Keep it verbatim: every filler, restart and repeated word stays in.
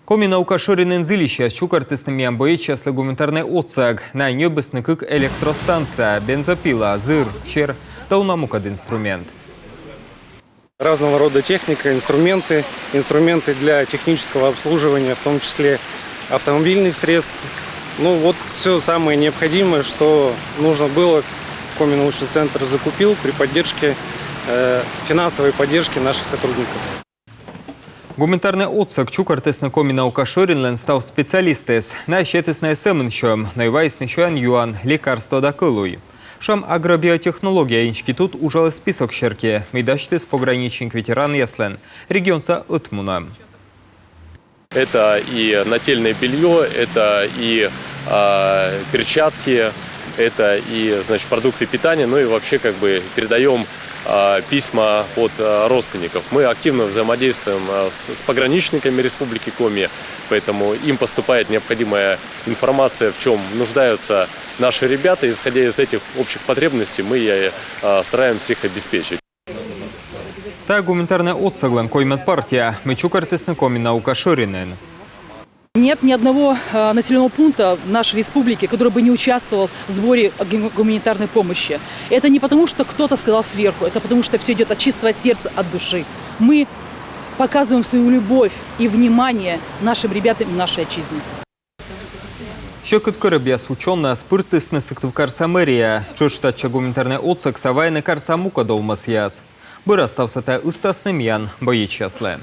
Коми наука шӧринын зільысьяс чукӧртісны миян боечьяслы гуманитарнӧй отсӧг. Найӧ ньӧбисны кык электростанция, бензопила, зыр, чер да уна мукӧд инструмент. Разного рода техника, инструменты, инструменты для технического обслуживания, в том числе автомобильных средств. Ну вот все самое необходимое, что нужно было, Коми научный центр закупил при поддержке, э, финансовой поддержке наших сотрудников. Гуманитарнӧй отсӧг чукӧртісны Коми наука шӧринлӧн став специалистыс. Найӧ сетісны сӧмын сьӧм, но и вайисны сёян-юан, лекарство да кӧлуй. Шӧм агробиотехнология институт уджаліс список серти, мый дасьтіс пограничник ветеранъяслӧн регионса ӧтмунӧм. Это и нательное белье, это и, а, перчатки, это и, значит, продукты питания, ну и вообще как бы передаем, а, письма от, а, родственников. Мы активно взаимодействуем, а, с, с пограничниками Республики Коми, поэтому им поступает необходимая информация, в чем нуждаются наши ребята. Исходя из этих общих потребностей, мы, а, стараемся их обеспечить. Тайӧ гуманитарнӧй отсӧглӧн коймӧд партия, мый чукӧртісны Коми наука шӧринын. Нет ни одного, э, населённого пункта в нашей республике, который бы не участвовал в сборе гум-, гуманитарной помощи. Это не потому, что кто-то сказал сверху, это потому, что всё идёт от чистого сердца, от души. Мы показываем свою любовь и внимание нашим ребятам и нашей отчизне. Сьӧкыд кӧрӧбъяс учёнӧйяс пыртісны Сыктывкарса мэрияӧ. Тшӧтш татчӧ гуманитарнӧй отсӧгсӧ вайӧны карса мукӧд овмӧсъяс. Бӧрас ставсӧ тайӧ ыстасны миян боечьяслы.